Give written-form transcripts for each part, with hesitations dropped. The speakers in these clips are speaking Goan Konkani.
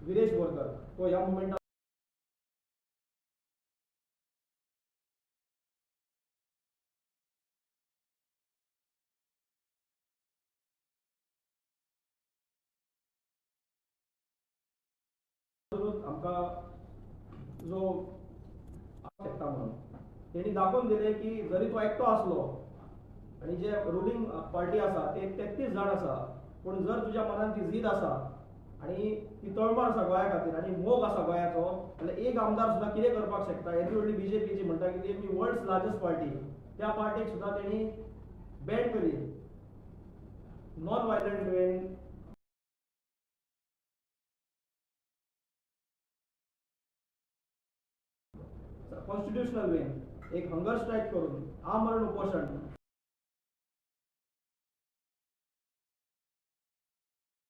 विरेश बोरकर, तो ह्या मुवमेंटा आमकां जो शकता म्हणून तेणी दाखोवन दिलें की जरी तो एकटो आसलो आनी जे रुलींग पार्टी आसा ते 33 जाण आसा, पूण जर तुज्या मनान ती जीद आसा आनी ती तळमळ आसा गोंया खातीर आनी मोग आसा गोंयाचो, जाल्यार एक आमदार सुद्दां कितें करपाक शकता. येदी व्हडली बीजेपी जी म्हणटा की ती वर्ल्ड लार्जस्ट पार्टी, त्या पार्टीक सुद्दां तेणी बॅन केली नॉन वायलंट वेन. कॉन्स्टिट्युशनल वेन एक हंगर स्ट्रायक करून, आमरण उपोशण,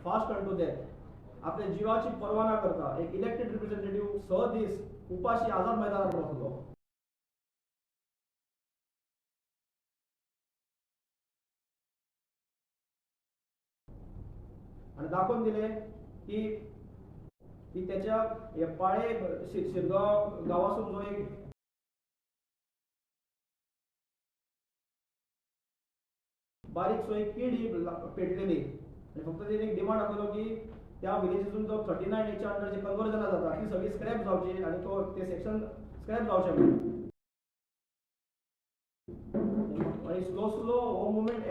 फास्ट अनटू डेथ, आपल्या जिवाची पर्वा ना करता एक इलेक्टेड रिप्रेझेंटेटिव्ह 6 दीस उपाशी आझाद मैदानार बसलो. आनी दाखोवन दिले की की त्याच्या हे पाळे शिरगांव गांवासून जो एक बारीकसो एक कीड ही पेटलेली आनी फक्त तेणी एक डिमांड दाखयलो की त्या विलेजीसून जो 39 एच्या अंडर जे कन्वर्जनां जाता ती सगळी स्क्रॅप जावची आनी तो ते सेक्शन स्क्रॅप जावचें म्हणून. आनी स्लो स्लो हो मुवमेंट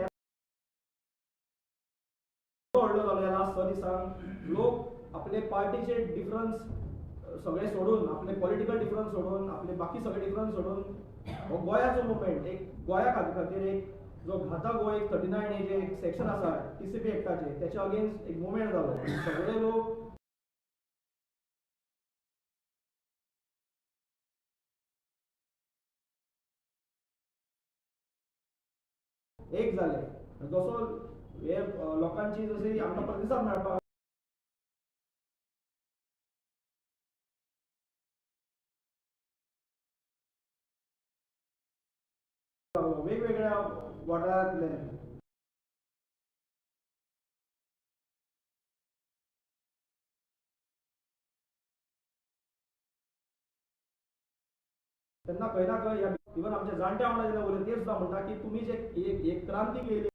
व्हडलो जालो. ह्या लास्ट 6 दिसांक लोक आपले पार्टीचे डिफरन्स सगळे सोडून, आपले पॉलिटिकल डिफरन्स सोडून, आपले बाकी सगळे डिफरन्स सोडून हो गोंयाचो मुवमेंट एक गोंया खातीर एक जो घातक हो एक 39 ए जे एक सेक्शन आसा टीसीपी एक्टाचे त्याच्या अगेन्स्ट एक मुवमेंट जालो. सगळे लोक एक जाले. जसो हे लोकांची जशी आमकां प्रतिसाद मेळपाक लागलो वेगवेगळ्या वाठारांतले, तेन्ना खंय ना खंय इवन आमच्या जाणट्या वांगडा जेन्ना उलयता ते सुद्दां म्हणटा की तुमी जे एक क्रांती केली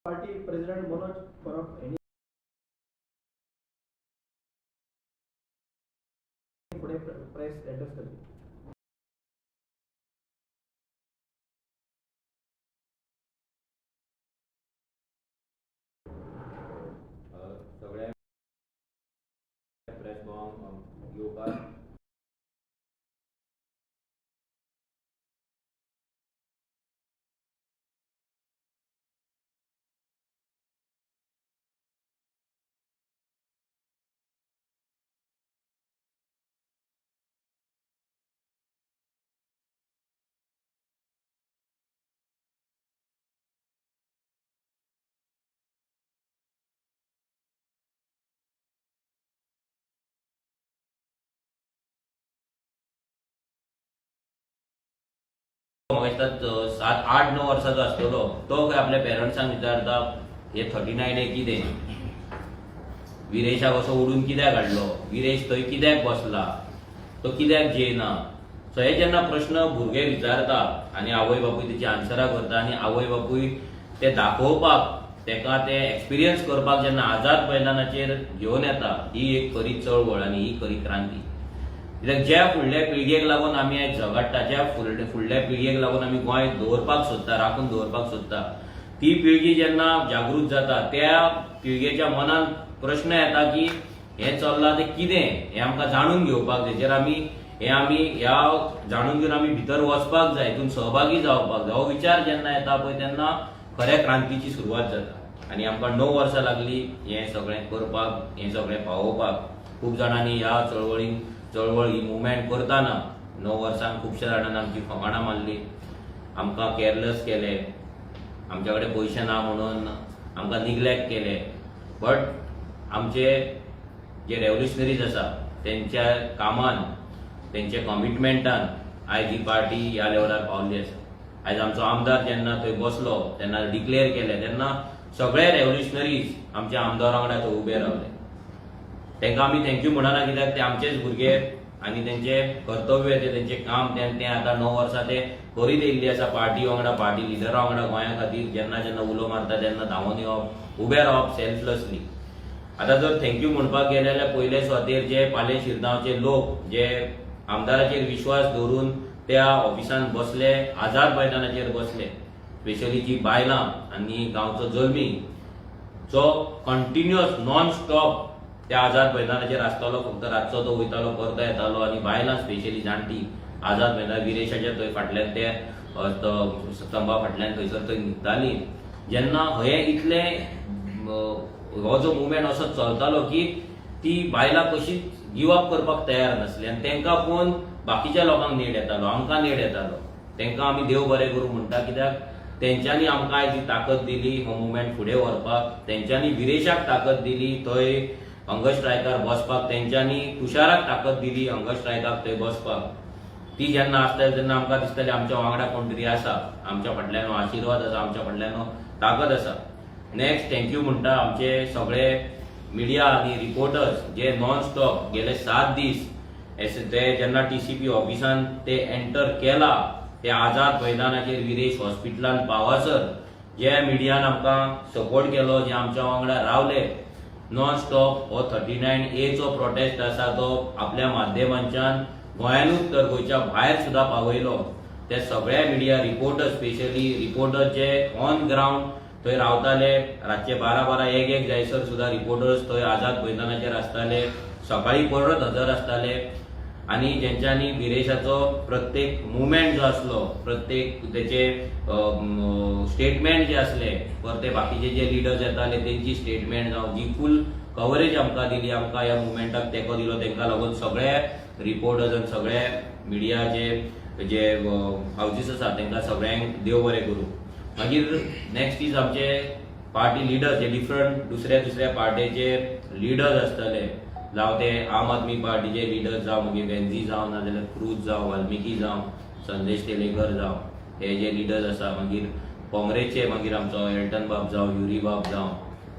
पार्टी प्रेसिडेंट मनोज परब यांनी फुडें प्रेस एड्रेस करची. सगळ्या प्रेस भावांक येवकार. म्हाका दिसता 7 8 9 वर्साचो आसतलो तो खंय आपल्या पेरंट्सांक विचारता हे 39 ए कितें, विरेशाक असो उडून कित्याक हाडलो, विरेश थंय कित्याक बसला, तो कित्याक जेयना. सो हे जेन्ना प्रश्न भुरगे विचारता आनी आवय बापूय तेची आन्सरां करता आनी आवय बापूय ते दाखोवपाक तेका ते एक्सपिरियन्स करपाक जेन्ना आझाद मैदानाचेर घेवन येता, ही एक खरी चळवळ आनी ही खरी क्रांती. कित्याक ज्या फुडल्या पिळगेक लागून आमी आयज झगडटा, ज्या फुडल्या पिळगेक लागून आमी गोंय दवरपाक सोदता, राखून दवरपाक सोदता, ती पिळगी जेन्ना जागृत जाता त्या पिळगेच्या मनान प्रश्न येता की हें चल्लां तें कितें, हें आमकां जाणून घेवपाक जाय, जेर आमी हें आमी ह्या जाणून घेवन आमी भितर वचपाक जाय, हितून सहभागी जावपाक जाय. हो विचार जेन्ना येता पळय तेन्ना खऱ्या क्रांतीची सुरवात जाता. आनी आमकां 9 वर्सां लागली हें सगळें करपाक, हें सगळें पावोवपाक. खूब जाणांनी ह्या चळवळीन, चळवळ ही मुवमेंट करतना 9 वर्सांक खुबश्या जाणांनी आमची फकाणां मारली, आमकां कॅरलेस केले, आमच्या कडेन पयशे ना म्हणून आमकां निग्लेक्ट केले. बट आमचे जे रेव्होल्युशनरीज आसा, तेंच्या कामान, तेंच्या कमिटमेंटान आयज ही पार्टी ह्या लेवलार पावल्ली आसा. आयज आमचो आमदार जेन्ना थंय बसलो, तेन्ना डिक्लेअर केलें, तेन्ना सगळे रेव्होल्युशनरीज आमच्या आमदारा वांगडा थंय उबे रावले. तांकां आमी thank you म्हणना, कित्याक ते आमचेच भुरगे आनी तेंचे कर्तव्य ते, तेंचें काम ते ते आतां 9 वर्सां ते करीत येयल्ली आसा. पार्टी वांगडा, पार्टी लिडरा वांगडा, गोंया खातीर जेन्ना जेन्ना उलो मारता तेन्ना धांवून येवप, उबे रावप सेल्फलेसली. आतां जर thank you म्हणपाक गेले जाल्यार पयले सुवातेर जे पाले शिरगांवचे लोक, जे आमदाराचेर विश्वास दवरून त्या ऑफिसान बसले, आझाद मैदानाचेर बसले, स्पेशली जी बायलां आनी गांवचो जल्मी जो कंटिन्युअस नॉन स्टॉप त्या आझाद मैदानाचेर आसतालो. फक्त रातचो तो वयतालो, परतो येतालो. आनी बायलां, स्पेशली जाणटी, आझाद मैदान विरेशाच्या थंय फाटल्यान, ते स्तंभा फाटल्यान थंयसर थंय न्हिदताली. जेन्ना हे इतले हो जो मुवमेंट असो चलतालो की ती बायलां कशीच गिव अप करपाक तयार नासली आनी तांकां पळोवन बाकीच्या लोकांक नेट येतालो, आमकां नेट येतालो. तांकां आमी देव बरें करूं म्हणटा, कित्याक तेंच्यांनी आमकां आयज ही ताकद दिली हो मुवमेंट फुडें व्हरपाक. तेंच्यांनी विरेशाक ताकद दिली थंय हंगर स्ट्रायकार बसपाक. तेंच्यांनी तुषाराक ताकद दिली हंगर स्ट्रायकाक थंय बसपाक. ती जेन्ना आसताली तेन्ना आमकां दिसतालें, आमच्या वांगडा कोण तरी आसा, आमच्या फाटल्यान हो आशिर्वाद आसा, आमच्या फाटल्यान हो ताकद आसा. नेक्स्ट thank you म्हणटा आमचे सगळे मिडिया आनी रिपोर्टर्स, जे नॉन स्टॉप गेले 7 दीस ते जेन्ना टीसीपी ऑफिसान ते एंटर केला ते आझाद मैदानाचेर विरेश हॉस्पिटलान पावासर जे मिडियान आमकां सपोर्ट केलो, जे आमच्या वांगडा रावले नॉन स्टॉप, हो 39Aचो प्रोटेस्ट आसा तो आपल्या माध्यमांच्यान गोंयानूच तर गोंयच्या भायर सुद्दां पावयलो, ते सगळे media reporters, specially reporters J on ground थंय रावताले. रातचे 12 12, 1 1 जायसर सुद्दां रिपोर्टर्स थंय आझाद मैदानाचेर आसताले, सकाळी परत हजर आसताले आनी जेंच्यांनी विरेशाचो प्रत्येक मुवमेंट जो आसलो, प्रत्येक तेचे स्टेटमेंट जे आसले, परते बाकीचे जे लिडर्स येताले तेंची स्टेटमेंट जावं, जी फूल कवरेज आमकां दिली, आमकां ह्या मुवमेंटाक तेंको दिलो, तेंकां लागून सगळे रिपोर्टर्स आनी सगळे मिडियाचे जे हावजीस आसा तेंकां सगळ्यांक देव बरें करूं. मागीर नेक्स्ट is आमचे पार्टी लिडर्स, जे डिफरंट दुसऱ्या दुसऱ्या पार्टेचे लिडर्स आसतले, जावं ते आम आदमी पार्टीचे लिडर्स जावं, मागीर वेन्झी जावं, नाजाल्यार क्रूज जावं, वाल्मिकी जावं, संदेश तेलेकर जावं, हे जे लिडर्स आसा. मागीर काँग्रेसचे मागीर आमचो एल्टन बाब जावं, युरी बाब जावं,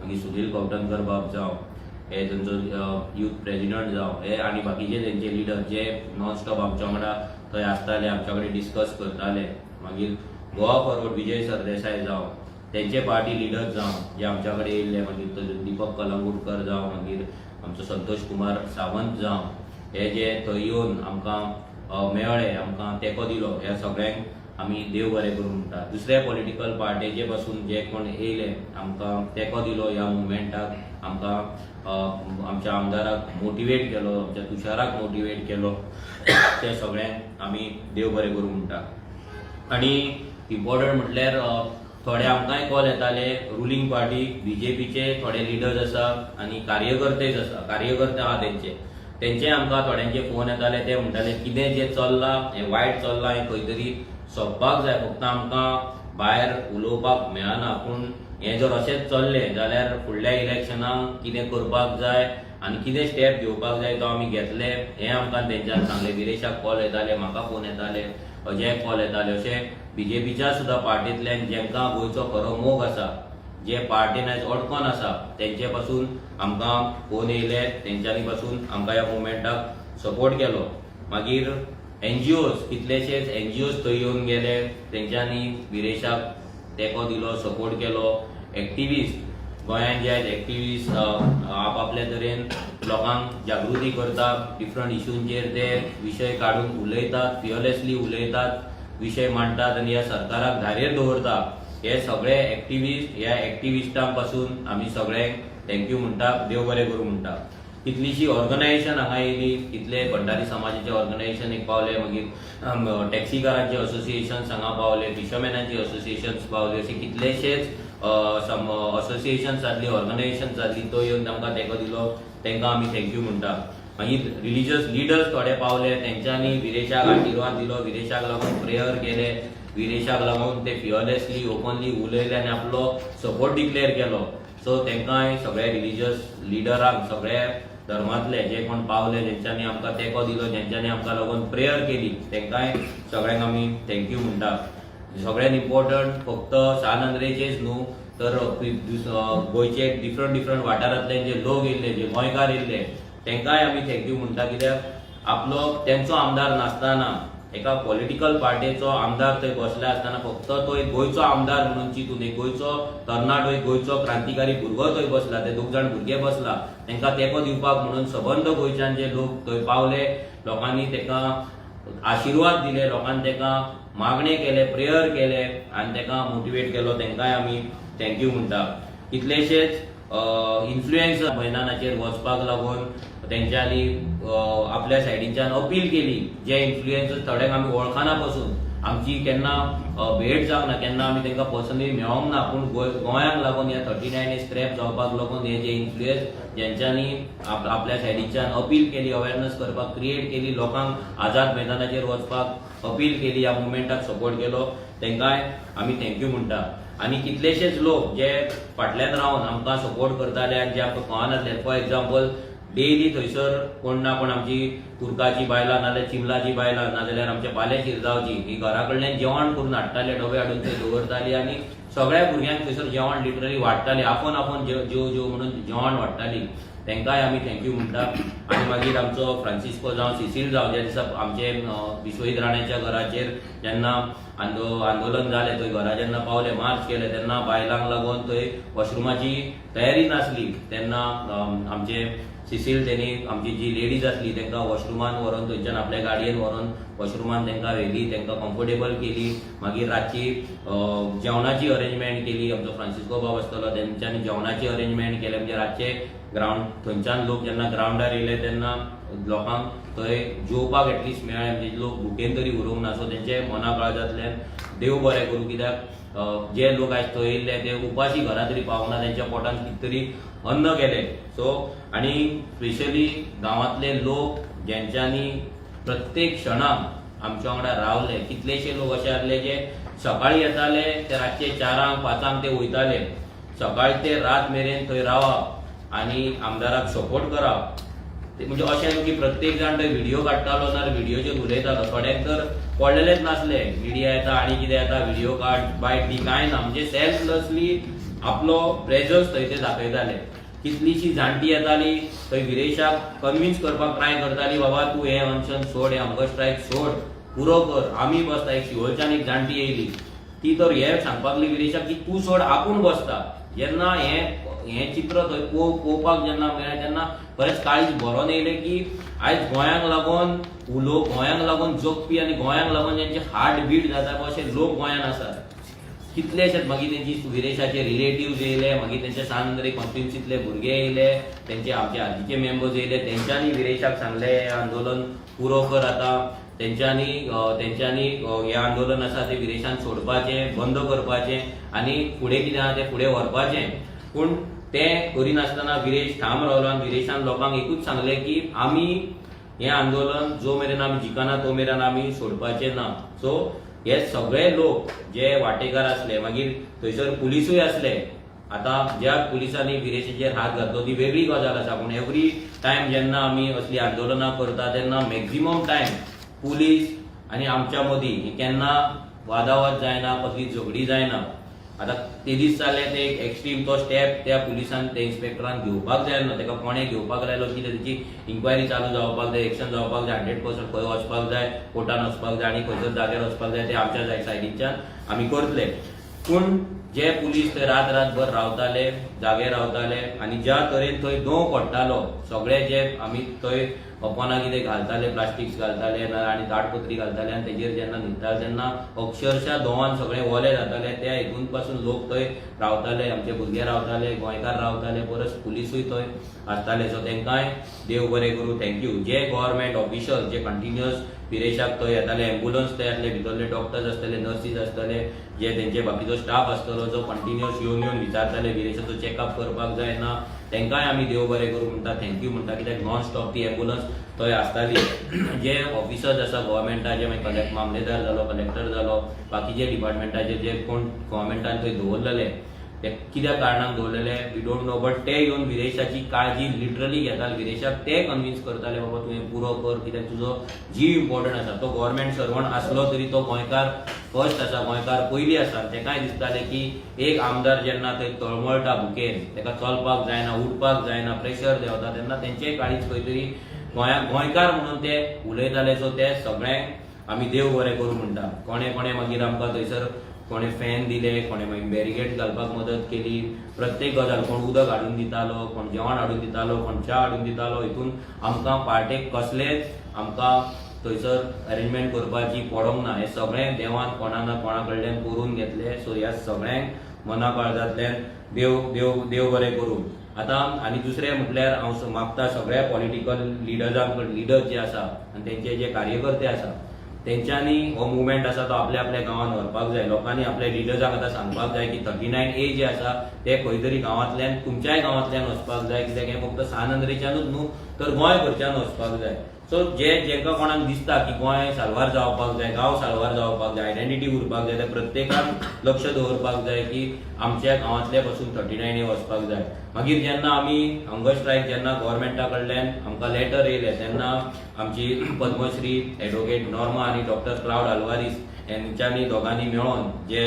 मागीर सुधीर कवठणकर बाब जावं, हे तेंचो युथ प्रेजिडंट जावं, हे आनी बाकीचे तेंचे लिडर जे नॉन स्टॉप आमच्या वांगडा थंय आसताले, आमच्या कडेन डिस्कस करताले. मागीर गोवा फॉरवर्ड विजय सरदेसाय जावं, तेंचे पार्टी लिडर्स जावं, जे आमच्या कडेन येयल्ले, मागीर तो दीपक कलंगूटकर जावं, मागीर आमचो संतोष कुमार सावंत जावं, हे जे थंय येवन आमकां मेळ्ळे, आमकां तेंको दिलो, ह्या सगळ्यांक आमी देव बरें करूं म्हणटा. दुसऱ्या पॉलिटिकल पार्टेचे पासून जे कोण येयले, आमकां तेंको दिलो ह्या मुवमेंटाक, आमकां आमच्या आमदाराक मोटिवेट केलो, आमच्या तुषाराक मोटिवेट केलो, ते सगळ्यांक आमी देव बरें करूं म्हणटा. आनी इम्पॉर्टंट म्हटल्यार थोडे आमकांय कॉल येताले, रुलींग पार्टी बीजेपीचे थोडे लिडर्स आसा आनी कार्यकर्तेच आसा, कार्यकर्ते आहा तेंचे, तेंचे आमकां थोड्यांचे फोन येताले. ते म्हणटाले, कितें जें चल्लां हें वायट चल्लां, हें खंय तरी सोंपपाक जाय. फक्त आमकां भायर उलोवपाक मेळना, पूण हें जर अशेंच चल्लें जाल्यार फुडल्या इलेक्शनाक कितें करपाक जाय आनी कितें स्टेप घेवपाक जाय तो आमी घेतले, हें आमकां तेंच्यान सांगलें. विरेशाक कॉल येताले, म्हाका फोन येताले, अजयाक कॉल येताले. अशें बीजेपीच्या सुद्दां पार्टींतल्यान जेंकां गोंयचो खरो मोग आसा, जे पार्टीन आयज अडकोन आसा, तेंचे पासून आमकां फोन येयले. तेंच्यांनी पासून आमकां ह्या मुवमेंटाक सपोर्ट केलो. मागीर एनजीओज, कितलेशेच एनजीओज थंय येवन गेले, तेंच्यांनी विरेशाक तेंको दिलो, सपोर्ट केलो. एक्टिविस्ट, गोंयांत जे आयज एक्टिविस्ट आपापल्या तरेन लोकांक जागृती करता, डिफरंट इशूंचेर ते विशय काडून उलयतात, फियरलेसली उलयतात, विशय मांडटात आनी ह्या सरकाराक धारेर दवरता, हे सगळे एक्टिविस्ट, ह्या एक्टिविस्टां पासून आमी सगळ्यांक thank you म्हणटा, देव बरें करूं म्हणटा. कितलीशी ऑर्गनायझेशन हांगा येयली, कितले भंडारी समाजाचे ऑर्गनायझेशन एक पावले, मागीर टॅक्सीकारांचे असोसिएशन हांगा पावले, फिशरमॅनांचे असोसिएशन पावले, असे कितलेशेच सम असोसिएशन जातली, ऑर्गनायझेशन जातली, तो येवन तांकां तेंको दिलो, तांकां आमी thank you म्हणटा. मागीर रिलिजियस लिडर्स थोडे पावले, तेंच्यांनी विरेशाक आशिर्वाद दिलो, विरेशाक लागून प्रेयर केले, विरेशाक लागून ते फियरलेसली ओपनली उलयले आनी आपलो सपोर्ट डिक्लेअर केलो. सो तांकांय सगळे रिलिजियस लिडरांक, सगळे धर्मांतले जे कोण पावले, जेंच्यांनी आमकां तेंको दिलो, जेंच्यांनी आमकां लागून प्रेयर केली, तांकांय सगळ्यांक आमी thank you म्हणटा. सगळ्यात इम्पॉर्टंट, फक्त सान आंद्रेचेच न्हू तर गोंयचे डिफरंट डिफरंट वाठारांतले जे लोक येयल्ले, जे गोंयकार येयल्ले, तांकांय आमी thank you म्हणटा, कित्याक आपलो तेंचो आमदार नासतना, एका पॉलिटिकल पार्टीचो आमदार थंय बसले आसतना, फक्त तो एक गोंयचो आमदार म्हणून चिंतून, एक गोंयचो तरणाटो, एक गोंयचो क्रांतिकारी भुरगो थंय बसला, ते दोग जाण भुरगे बसला, तांकां तेंको दिवपाक म्हणून सबंद गोंयच्यान जे लोक थंय पावले, लोकांनी ताका आशिर्वाद दिले, लोकांनी ताका मागणे केले, प्रेयर केले आनी ताका मोटिवेट केलो, तांकांय आमी thank you म्हणटा. कितलेशेच इन्फ्लुएन्सर मैदानाचेर वचपाक लागून तेंच्यांनी आपल्या सायडीच्यान अपील केली. जे इन्फ्लुएन्सर, थोड्यांक आमी वळखना पसून, आमची केन्ना भेट जावंक ना, केन्ना आमी तांकां पर्सनली मेळोंक ना, पूण गोंयांक लागून ह्या 39 स्क्रॅप जावपाक लागून हे जे इन्फ्लुएन्स जेंच्यांनी आपल्या सायडीच्यान अपील केली, अवेरनस करपाक क्रिएट केली, लोकांक आझाद मैदानाचेर वचपाक अपील केली, ह्या मुवमेंटाक सपोर्ट केलो, तांकांय आमी thank you म्हणटा. आनी कितलेशेच लोक जे फाटल्यान रावन आमकां सपोर्ट करताले आनी जे आमकां कळनासले, फॉर एग्जाम्पल, डेली थंयसर कोण ना कोण आमची तुर्काची बायलां, नाजाल्यार चिमलाची बायलां, नाजाल्यार आमच्या पाले शिरजावची ही घरा कडल्यान जेवण करून हाडटाले, डबे हाडून थंय दवरताली आनी सगळ्या भुरग्यांक थंयसर जेवण लिटरली वाडटाली, आपोवन आपोवन जेव जेव जेव म्हणून जेवण वाडटाली. तांकांय आमी thank you म्हणटा. आनी मागीर आमचो फ्रांसिस्को जावं, सिसील जावं, ज्या दिसा आमचे विश्वजीत राण्याच्या घराचेर जेन्ना आंदोलन जालें, थंय घरा जेन्ना पावले, मार्च केले, तेन्ना बायलांक लागून थंय वॉशरुमाची तयारी नासली, तेन्ना आमचे सिसील तेणी आमची जी लेडीज आसली तांकां वॉशरुमान व्हरोन, थंयच्यान आपल्या गाडयेन व्हरोन वॉशरुमान तांकां व्हेली, तांकां कम्फर्टेबल केली. मागीर रातची जेवणाची अरेंजमेंट केली. आमचो फ्रांसिस्को बाब आसतलो, तेंच्यांनी जेवणाची अरेंजमेंट केलें, म्हणजे रातचे ग्रावंड थंयच्यान लोक जेन्ना ग्रावंडार येयले तेन्ना लोकांक थंय जेवपाक एटलिस्ट मेळ्ळें, म्हणजे लोक भुकेन तरी उरूंक ना. सो तेंचे मना काळजांतल्यान देव बरें करूं, कित्याक जे लोक आयज थंय येयल्ले ते उपाशी घरा तरी पावना, तेंच्या पोटान कितें तरी अन्न गेलें. सो आनी स्पेशली गांवांतले लोक जेंच्यांनी प्रत्येक क्षणाक आमच्या वांगडा रावले. कितलेशे लोक अशे आसले जे सकाळी येताले ते रातचे 4ांक 5ांक ते वयताले. सकाळी ते रात मेरेन थंय रावप आनी आमदाराक सपोर्ट करप. ते म्हणजे अशें न्हू की प्रत्येक जाण थंय व्हिडिओ काडटालो ना व्हिडिओचेर उलयतालो. थोड्यांक तर पडलेलेच नासले, मिडिया येता आनी कितें येता, व्हिडिओ काड, बायट दी, कांय ना. म्हणजे सेल्फलेसली आपलो प्रेजन्स थंय ते दाखयताले. कितलीशी जाणटी येताली थंय, विरेशाक कन्विन्स करपाक ट्राय करताली, बाबा तूं हें अनशन सोड, हें हंगर स्ट्रायक सोड, पुरो कर, आमी बसता. एक शिवोलच्यान एक जाणटी येयली, ती तर हे सांगपाक लागली विरेशाक की तूं सोड, आपूण बसता. जेन्ना हें हें चित्र थंय पळोवपाक जेन्ना मेळ्ळें तेन्ना बरेंच काळीज भरोन येयलें की आयज गोंयांक लागून गोंयांक लागून जगपी आनी गोंयांक लागून ज्यांचे हार्ट बीट जाता अशे लोक गोंयांत आसात कितलेशेच. मागीर तेंची विरेशाचे रिलेटिव्ज येयले, मागीर तेंचे सान आंद्रे कॉन्स्टिट्युन्सीतले भुरगे येयले, तेंचे आमचे आदीचे मेंबर्स येयले, तेंच्यांनी विरेशाक सांगलें हें आंदोलन पुरो कर आतां. तेंच्यांनी हें आंदोलन आसा तें विरेशान सोडपाचें, बंद करपाचें आनी फुडें कितें आहा तें फुडें व्हरपाचें. पूण तें करिनासतना विरेश ठाम रावलो आनी विरेशान लोकांक एकूच सांगलें की आमी हें आंदोलन जो मेरेन आमी जिखना तो मेरेन आमी सोडपाचें ना. सो हे सगळे लोक जे वाटेकार आसले, मागीर थंयसर पुलिसूय आसले. आतां ज्या पुलिसांनी विरेशाचेर हात घातलो ती वेगळी गजाल आसा, पूण एवरी टायम जेन्ना आमी असली आंदोलनां करता तेन्ना मॅक्झिमम टायम पुलीस आनी आमच्या मदीं केन्ना वादावाद जायना, कसली झगडी जायना. आतां ते दीस जाले ते एक एक्स्ट्रीम तो स्टेप त्या पुलिसान, त्या इन्स्पेक्टरान घेवपाक जाय न्हू. ताका कोणें घेवपाक लायलो कितें, तेची इन्क्वायरी चालू जावपाक जाय, एक्शन जावपाक जाय 100%. खंय वचपाक जाय, कोर्टान वचपाक जाय आनी खंयसर जाग्यार वचपाक जाय ते आमच्या सायडीच्यान आमी करतले. पूण जे पुलीस थंय रात रातभर रावताले जागे रावताले आनी ज्या तरेन थंय दंव पडटालो, सगळे जे आमी थंय पोना कितें घालताले, प्लास्टिक्स घालताले ना आनी ताडपत्री घालताले आनी तेजेर जेन्ना न्हिदताले तेन्ना अक्षरशा दंवान सगळे ओले जाताले. त्या हितून पासून लोक थंय रावताले, आमचे भुरगे रावताले, गोंयकार रावताले, परस पुलिसूय थंय आसताले. सो तांकांय देव बरें करूं, thank you. जे गव्हर्मेंट ऑफिशल जे कंटिन्युअस विरेशाक थंय येताले, एम्बुलन्स थंय आसले, भितरले डॉक्टर्स आसतले, नर्सीस आसतले, जे तेंचे बाकीचो स्टाफ आसतलो जो कंटिन्युअस येवन येवन विचारताले विरेशाचो चॅकअप करपाक जाय ना, तांकांय आमी देव बरें करूं म्हणटा, thank you म्हणटा, कित्याक नॉन स्टॉप ती एम्बुलन्स थंय आसताली. जे ऑफिसर्स आसा गव्हर्मेंटाचे, मागीर कलेक्ट मामलेदार जालो, कलेक्टर जालो, बाकीचे डिपार्टमेंटाचे जे कोण गव्हर्मेंटान थंय दवरलेले, ते कित्या कारणान दवरलेले we don't know, but ते येवन विरेशाची काळजी लिटरली घेताले. विरेशाक ते कन्विन्स करताले, बाबा तुवें पुरो कर, कित्याक तुजो जीव इम्पॉर्टंट आसा. तो गव्हर्मेंट सर्वंट आसलो तरी तो गोंयकार फर्स्ट आसा, गोंयकार पयली आसा. आनी तेकाय दिसतालें की एक आमदार जेन्ना थंय तळमळटा भुकेन, तेका चलपाक जायना, उठपाक जायना, प्रेशर देंवता, तेन्ना तेंचेय काळीज खंय तरी गोंया गोंयकार म्हणून ते उलयताले. सो ते सगळ्यांक आमी देव बरें करूं म्हणटा. कोणे कोणे मागीर आमकां थंयसर कोणे फॅन दिले, कोणे मागीर बॅरिगेड घालपाक मदत केली, प्रत्येक गजाल, कोण उदक हाडून दितालो, कोण जेवण हाडून दितालो, कोण च्या हाडून दितालो. हितून आमकां पार्टेक कसलेच आमकां थंयसर अरेंजमेंट करपाची पडोंक ना. हें सगळें देवान कोणा ना कोणा कडल्यान करून घेतलें. सो ह्या सगळ्यांक मना काळजांतल्यान देव देव देव बरें करूं. आतां आनी दुसरें म्हटल्यार हांव मागता सगळ्या पॉलिटिकल लिडर्सां, लिडर्स जे आसा आनी तेंचे जे कार्यकर्ते आसा, तेंच्यांनी हो मुवमेंट आसा तो आपल्या आपल्या गांवांत व्हरपाक जाय. लोकांनी आपल्या लिडर्सांक आतां सांगपाक जाय की 39A जे आसा ते खंय तरी गांवांतल्यान, तुमच्याय गांवांतल्यान वचपाक जाय, कित्याक हें फक्त सान आंद्रेच्यानूच न्हू तर गोंयभरच्यान वचपाक जाय. सो जे जेंका कोणाक दिसता की गोंय साल्वार जावपाक जाय, गांव साल्वार जावपाक जाय, आयडेंटिटी उरपाक जाय, त्या प्रत्येकान लक्ष दवरपाक जाय की आमच्या गांवांतले पासून 39A वचपाक जाय. मागीर जेन्ना आमी हंगर स्ट्रायक, जेन्ना गव्हर्मेंटा कडल्यान आमकां लेटर येयलें, तेन्ना आमची पद्मश्री एडवोकेट नॉर्मा आनी डॉक्टर क्लावड आल्वारीस यांच्यानी दोगांनी मेळोन जे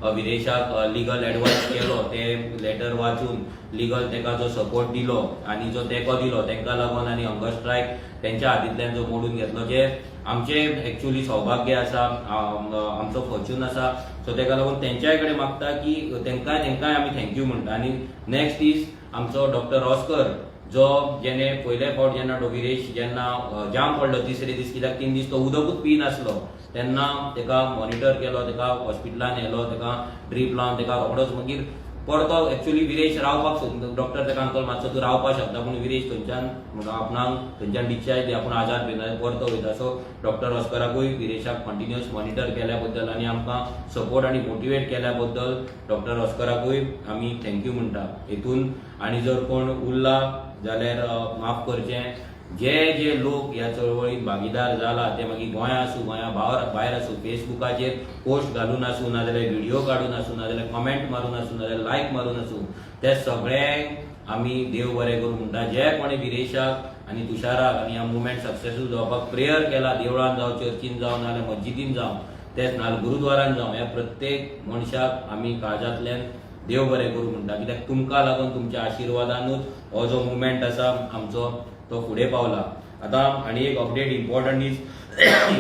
विदेशाक लिगल एडवायस केलो, ते लेटर वाचून लिगल तेका जो सपोर्ट दिलो आनी जो तेंको दिलो तेंका लागून आनी हंगर स्ट्रायक तेंच्या हातींतल्यान जो मोडून घेतलो, जे आमचे एक्चुअली सौभाग्य आसा, आमचो फॉर्च्यून आसा. सो तेका लागून तेंच्याय कडेन मागता की तेंकांय आमी thank you म्हणटा. आनी नेक्स्ट is आमचो डॉक्टर ऑस्कर, जो जेणे पयले फावट जेन्ना विरेश जेन्ना जाम पडलो तिसरे दीस, कित्याक 3 दीस तो उदकूच पिनासलो, तेन्ना तेका मॉनिटर केलो, तेका हॉस्पिटलान व्हेलो, तेका ड्रीप लावन तेका रोखडोच मागीर परतो एक्चुअली विरेश रावपाक सोद, डॉक्टर तेका अंकल मातसो तूं रावपाक शकता, पूण विरेश थंयच्यान आपणाक थंयच्यान डिस्चार्ज दी, आपूण आजार पिना, परतो वयता. सो डॉक्टर ऑस्कराकूय विरेशाक कंटिन्युअस मॉनिटर केल्या बद्दल आनी आमकां सपोर्ट आनी मोटिवेट केल्या बद्दल डॉक्टर ऑस्कराकूय आमी thank you म्हणटा. हेतून आनी जर कोण उरला जाल्यार माफ करचें. जे जे लोक ह्या चळवळीत भागीदार जाला, ते मागीर गोंया आसूं, गोंया भायर आसूं, फेसबुकाचेर पोस्ट घालून आसूं, नाजाल्यार व्हिडिओ काडून आसूं, नाजाल्यार कमेंट मारून आसूं, नाजाल्यार लायक मारून आसूं, ते सगळ्यांक आमी देव बरें करूं म्हणटा. जे कोणी विरेशाक आनी तुषाराक आनी ह्या मुवमेंट सक्सेसफूल जावपाक प्रेयर केला, देवळान जावं, चर्चीन जावं, नाजाल्यार मस्जिदीन जावं, तेच नाजाल्यार गुरुद्वारान जावं, ह्या प्रत्येक मनशाक आमी काळजांतल्यान देव बरें करूं म्हणटा, कित्याक तुमकां लागून, तुमच्या आशिर्वादानूच हो जो मुवमेंट आसा आमचो तो फुडें पावला. आतां आनी एक अपडेट इम्पॉर्टंट is,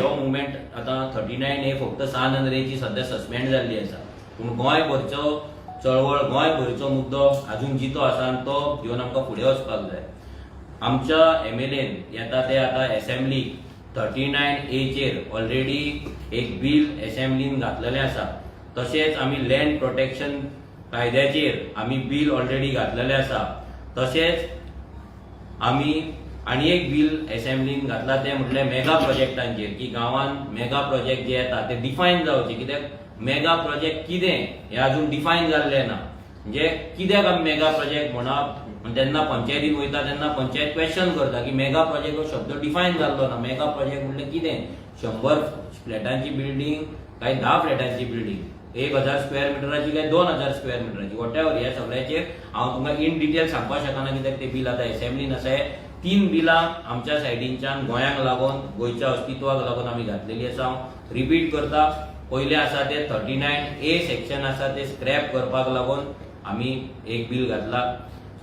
हो मुवमेंट आतां 39A फक्त सान आंद्रेची सद्या सस्पेंड जाल्ली आसा, पूण गोंयभरचो चळवळ, गोंयभरचो मुद्दो अजून जितो आसा आनी तो घेवन आमकां फुडें वचपाक जाय. आमच्या एमएलएन येता ते आतां एसेंब्ली 39Aचेर ऑलरेडी एक बील एसेंब्लीन घातलेलें आसा. तशेंच आमी लँड प्रोटेक्शन कायद्याचेर आमी बील ऑलरेडी घातलेलें आसा. तशेंच आमी आनी एक बील एसेंब्लीन घातला, तें म्हटल्यार मेगा प्रोजेक्टांचेर, की गांवांत मेगा प्रोजेक्ट जे येता ते डिफायन जावचे, कित्याक मेगा प्रोजेक्ट कितें हें अजून डिफायन जाल्लें ना. म्हणजे कित्याक आमी मेगा प्रोजेक्ट म्हणप, तेन्ना पंचायतीन वयता तेन्ना पंचायत क्वेश्चन करता की मेगा प्रोजेक्ट हो शब्द डिफायन जाल्लो ना. मेगा प्रोजेक्ट म्हणल्यार कितें? 100 फ्लॅटांची बिल्डींग काय 10 फ्लॅटांची बिल्डींग, 1000 स्क्वेअर मिटराची काय 2000 स्क्वेअर मिटराची, what ever, ह्या सगळ्याचेर हांव तुमकां इन डिटेल सांगपाक शकना, कित्याक ते बील आतां एसेंब्लीन आसा. हे तीन बिलां आमच्या सायडीनच्यान गोंयांक लागून, गोंयच्या अस्तित्वाक लागून आमी घातलेली आसा. हांव रिपीट करता, पयलें आसा ते 39A section आसा ते स्क्रॅप करपाक लागून आमी एक बील घातला,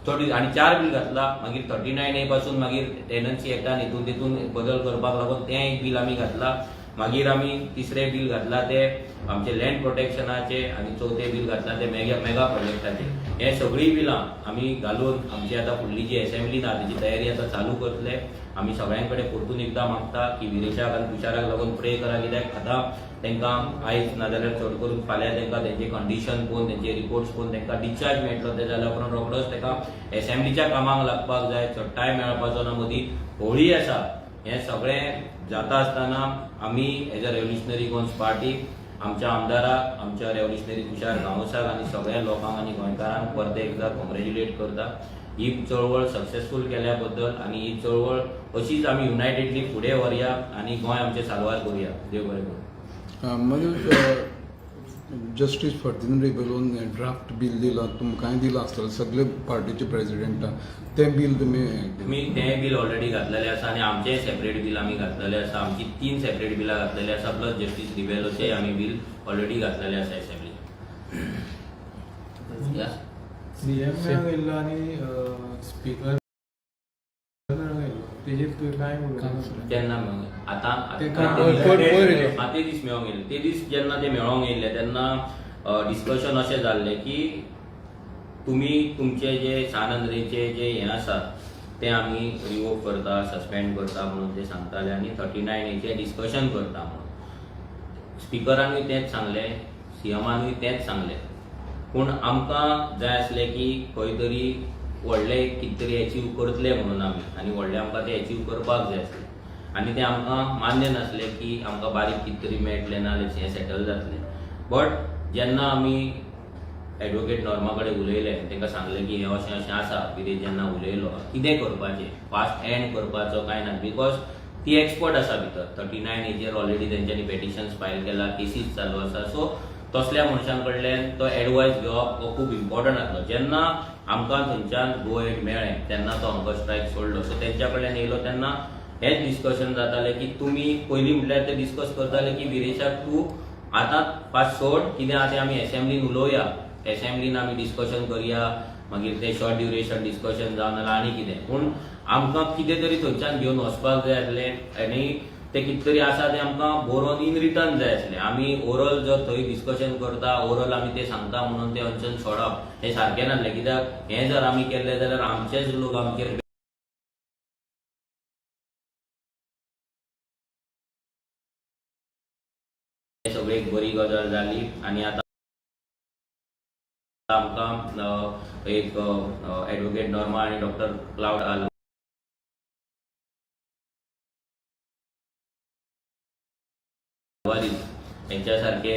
थोडी आनी चार बील घातला. मागीर 39A पासून मागीर टेनन्सी एक्टान हितून तितून बदल करपाक लागून तें एक बील आमी घातला. मागीर आमी तिसरें बील घातलां तें आमचे लँड प्रोटेक्शनाचे आनी चवथें बील घातलां तें मेगा मेगा प्रोजेक्टाचे. हे सगळीं बिलां आमी घालून आमची आतां फुडली जी एसेंब्ली ना तेजी तयारी आतां चालू करतले. आमी सगळ्यां कडेन परतून एकदां मागता की विरेशाक आनी तुषाराक लागून प्रे करा, कित्याक आतां तांकां आयज नाजाल्यार चड करून फाल्यां तांकां तेंचे कंडिशन पळोवन, तेंचे रिपोर्ट्स पळोवन तांकां डिस्चार्ज मेळटलो. ते जाल्या उपरांत रोखडोच ताका एसेंब्लीच्या कामाक लागपाक जाय. चड टायम मेळपाचो ना, मदीं होळी आसा. हें सगळें जाता आसतना आमी as a Revolutionary Goans Party आमच्या आमदाराक, आमच्या रेव्होल्युशनरी तुषार गांवसाक आनी सगळ्या लोकांक आनी गोंयकारांक परते एकदां कॉंग्रेच्युलेट करता ही चळवळ सक्सेसफूल केल्या बद्दल. आनी ही चळवळ अशीच आमी युनायटेडली फुडें व्हरया आनी गोंय आमचें साल्वार करुया. देव बरें करूं. मागीर जस्टीस फर्दिनांद रिबेलोन ड्राफ्ट बील दिलां, तुमकांय दिलां आसतलें, सगळे पार्टीचे प्रेजिडेंटाक. तें बील तुमी हें केलें? आमी तें बील ऑलरेडी घातलेलें आसा आनी आमचेंय सेपरेट बील आमी घातलेलें आसा. आमची तीन सेपरेट बिलां घातलेली आसा, प्लस जस्टीस रिबेलोचेय आमी बील ऑलरेडी घातलेलें आसा एसेंब्लीत. सीएम मेळोंक येयल्लो आनी स्पीकर मेळोंक येयल्लो, तेजेर तुवें कांय उलोवंक? केन्ना मेळोंक आतां? ते पयर येयले. हा, ते दीस मेळोंक येयले. ते दीस जेन्ना ते मेळोंक येयले तेन्ना डिस्कशन अशें जाल्लें की तुमी तुमचे जे सान आंद्रेचे जे हें आसा ते आमी रिवोक करता, सस्पेंड करता म्हणून ते सांगताले आनी 39 हेचें डिस्कशन करता म्हणून. स्पिकरानूय तेंच सांगलें, सीएमानूय तेंच सांगलें, पूण आमकां जाय आसलें की खंय तरी व्हडलें कितें तरी एचीव करतले म्हणून आमी आनी व्हडलें आमकां तें एचीव करपाक जाय आसलें आनी तें आमकां मान्य नासलें की आमकां बारीक कितें तरी मेळटलें ना जाल्यार हें सेटल जातलें. बट जेन्ना आमी एडवोकेट नॉर्मा कडेन उलयले, तांकां सांगलें की हें अशें अशें आसा, कितें जेन्ना उलयलो कितें करपाचें, फास्ट एंड करपाचो काय ना, because ती एक्सपर्ट आसा भितर. 39 हेजेर ऑलरेडी तेंच्यांनी पेटिशन्स फायल केला, केसीस चालू आसा. सो तसल्या मनशां कडल्यान तो एडवायस घेवप हो खूब इम्पॉर्टंट आसलो. जेन्ना आमकां थंयच्यान गो अहेड मेळ्ळें तेन्ना तो हंगर स्ट्रायक सोडलो. सो तेंच्या कडल्यान येयलो तेन्ना हेंच डिस्कशन जातालें की तुमी पयलीं म्हटल्यार ते डिस्कस करताले की विरेशाक तूं आतां फास्ट सोड, कितें आहा तें आमी एसेंब्लीन उलोवया, एसेंब्लीन आमी डिस्कशन करया, मागीर ते शॉर्ट ड्युरेशन डिस्कशन जावं नाल्यार आनी कितें. पूण आमकां कितें तरी थंयच्यान घेवन वचपाक जाय आसलें आनी तें कितें तरी आसा तें आमकां बरोवन इन रिटर्न जाय आसलें. आमी ओरल जर थंय डिस्कशन करता, ओरल आमी तें सांगता म्हणून तें अनशन सोडप हें सारकें नासलें, कित्याक हें जर आमी केल्लें जाल्यार आमचेच लोक आमचेर सगळी एक बरी गजाल जाली. आनी आतां आमकां एक एडवोकेट नॉर्मा आनी डॉक्टर क्लावड अल्वारीज हेंच्या सारके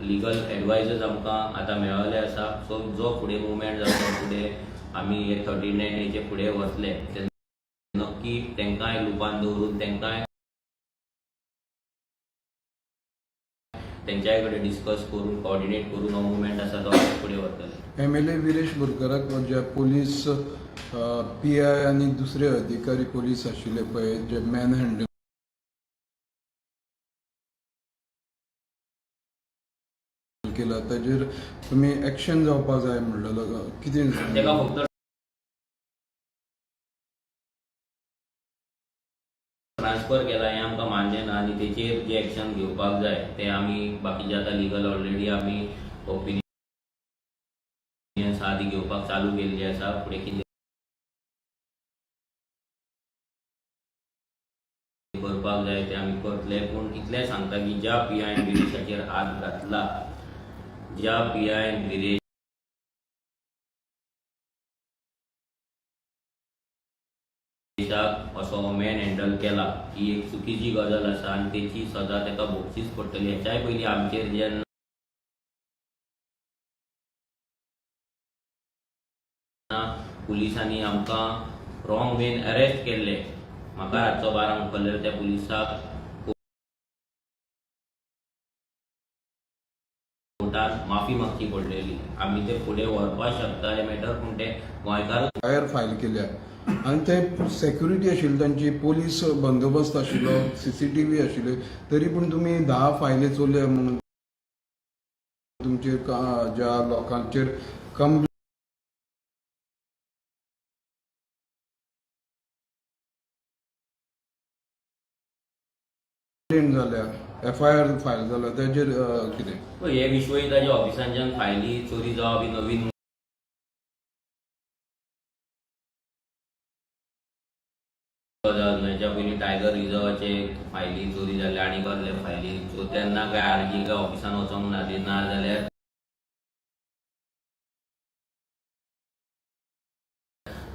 लिगल एडवायजर्स आमकां आतां मेळ्ळले आसा. सो जो फुडें मुवमेंट जातलो, फुडें आमी हे 39 हेचे फुडें वतले ते नक्की तांकांय लुपान दवरून, तांकांय तेंच्याय कडेन डिस्कस करून, कॉर्डिनेट करून हो मुवमेंट आसा तो आमी फुडें व्हरतले. एमएलए विरेश बोरकराक जे पोलीस पीआय आनी दुसरे अधिकारी पोलीस आशिल्ले पळय, जे मॅन हँडल केला, ताजेर तुमी एक्शन जावपा जाय म्हणलेलो, कितें? ताका फक्त ट्रान्सफर केला हें आमकां मान्य ना आनी तेचेर जे एक्शन घेवपाक जाय ते आमी बाकीचे आतां लिगल ऑलरेडी आमी ओपिनियन्स आदी घेवपाक चालू केल्ली आसा. फुडें कितें करपाक जाय तें आमी करतले. पूण इतलें सांगता की ज्या पी आयन विरेशाचेर हात घातला, ज्या पी आयन विरेशाक असो मॅन हँडल केला, ही एक चुकीची गजाल आसा आनी तेची सजा ताका भोगचीच पडटली. हेच्याय पयलीं आमचेर जेन्ना पुलिसांनी आमकां रॉंग वेन अरेस्ट केल्ले, म्हाका रातचो 12 उखल्लेलो, त्या पुलिसाक कोर्टात माफी मागची पडलेली. आमी ते फुडें व्हरपाक शकता हे मॅटर, पूण ते गोंयकार एफआयआर फायल केल्या आनी ते सेक्युरिटी आशिल्ली तांची, पोलीस बंदोबस्त आशिल्लो, सीसीटीव्ही आशिल्ले, तरी पूण तुमी 10 फायली चोरल्या म्हणून तुमचेर ज्या लोकांचेर कंप्लेन जाल्या. एफआयआर फायल जाला तेजेर कितें? हे विश्वजिताच्या ऑफिसांच्यान फायली चोरी जावप ही नवीन गजाल न्हय. हेच्या पयलीं टायगर रिजर्वाचे फायली चोरी जाल्ले आनी कसले फायली, सो तेन्ना काय आरजी काय ऑफिसान वचोंक ना ती, ना जाल्यार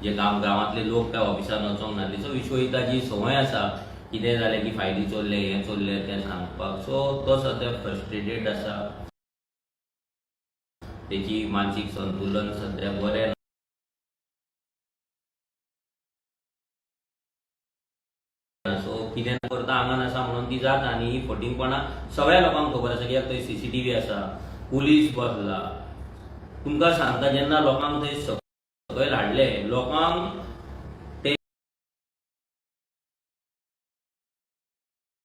जे काम गांवांतले लोक त्या ऑफिसान वचोंक नासले. सो विश्वजिताची संवय आसा, कितें जालें की फायली चोरले, हें चोरलें, तें सांगपाक. सो तो सद्या फ्रस्ट्रेटेड आसा, तेची मानसीक संतुलन सद्या बरें ना. सो कितें करता आंगान आसा म्हणून ती जाता आनी ही फटींगपणां सगळ्या लोकांक खबर आसा, कित्याक थंय सीसीटीव्ही आसा, पुलीस बसला. तुमकां सांगता, जेन्ना लोकांक थंय सकयल हाडले, लोकांक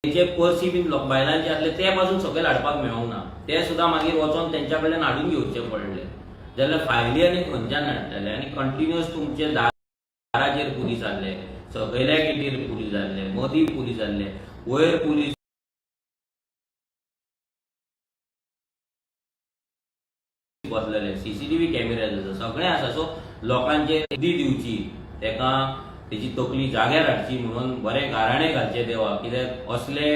तेचे पर्सी बीन लोक बायलांचे आसले ते पासून सकयल हाडपाक मेळोंक ना. ते सुद्दां मागीर वचोन तेंच्या कडल्यान हाडून घेवचे पडले. जाल्यार फायली आनी खंयच्यान हाडटले? आनी कंटिन्युअस तुमचे दाराचेर पुलीस आसले, सकयल्या गेटीर पुलीस आसले, मदीं पुलीस आसले, वयर पुलीस बसलेले, सीसीटीव्ही कॅमेरा आसा, सगळें आसा. सो लोकांचेर बुद्दी दिवची, तेका तेची तकली जाग्यार हाडची म्हणून बरें गाराणें घालचें देवाक, कित्याक असले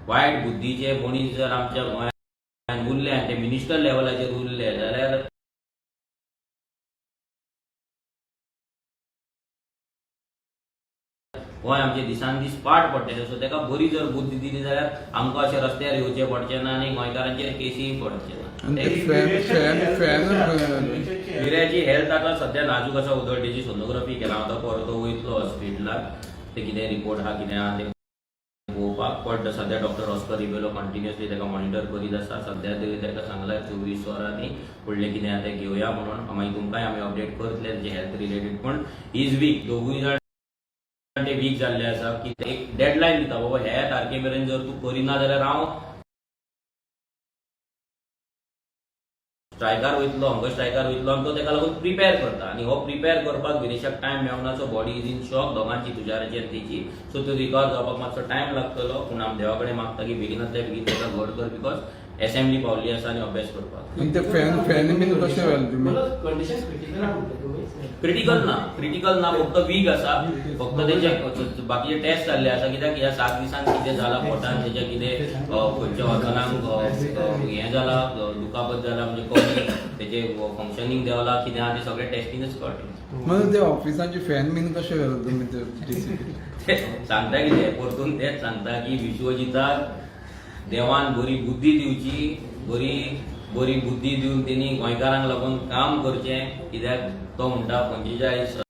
वायट बुद्दीचे मनीस जर आमच्या गोंयांत उरले आनी ते मिनिस्टर लेवलाचेर उरले जाल्यार गोंय आमचे दिसान दीस पाड पडटलें. सो तेका बरी जर बुद्दी दिली जाल्यार आमकां अशें रस्त्यार येवचें पडचें ना आनी गोंयकारांचेर केसीय पडचे ना. आनी ते फॅन फॅन फॅन? विऱ्याची हेल्थ आतां सध्या नाजूक आसा. उदळटेची सोनोग्राफी केला, आतां परतो वयतलो हॉस्पिटलाक, ते कितें रिपोर्ट आहा, कितें आहा ते पळोवपाक. बट सध्या डॉक्टर ऑस्कर रिबेलो कंटिन्युअसली ताका मॉनिटर करीत आसा. सध्या तरी ताका सांगलां 24 वरांनी फुडलें कितें आहा तें घेवया म्हणून. मागीर तुमकांय आमी अपडेट करतले तेजे हेल्थ रिलेटेड. पूण is weak, दोगूय जाण ते वीक जाल्ले आसा की एक डेडलायन दिता, बाबा ह्या तारखे मेरेन जर तूं करिना जाल्यार हांव स्ट्रायकार वयतलो, हंगर स्ट्रायकार वयतलो. आनी तो तेका लागून प्रिपेर करता आनी हो प्रिपेर करपाक विरेशाक टायम मेळना. So body is in shock, दोगांची, तुषाराची आनी तेची. सो तो रिकवर जावपाक मातसो टायम लागतलो. पूण आमी देवा कडेन मागता की बेगिनातल्या बेगीन ताका घट कर, because assembly पावली आसा आनी अभ्यास करपाक. आनी ते फॅन फॅन बीन कशें व्हेलें तुमी? कंडिशन क्रिटिकल म्हणटा तुमी? क्रिटिकल ना, क्रिटिकल ना, फक्त वीक आसा. फक्त तेचे बाकीचे टेस्ट जाल्ले आसा, कित्याक ह्या 7 दिसान कितें जाला पोटान तेच्या, कितें खंयच्या ऑर्गनाक हें जाला, दुखापत जाला, म्हणजे कमी तेजे फंक्शनींग देंवला, कितें आहा तें सगळें टेस्टीनच कळटलें. म्हणून ते ऑफिसांचे फॅन बीन कशें व्हेलें तुमी ते डीसीपी? ते सांगता कितें, परतून तेच सांगता की विश्वजिताक देवान बरी बुद्धी दिवची, बरी बरी बुद्धी दिवन तेणी गोंयकारांक लागून काम करचें, कित्याक तो म्हणटा 45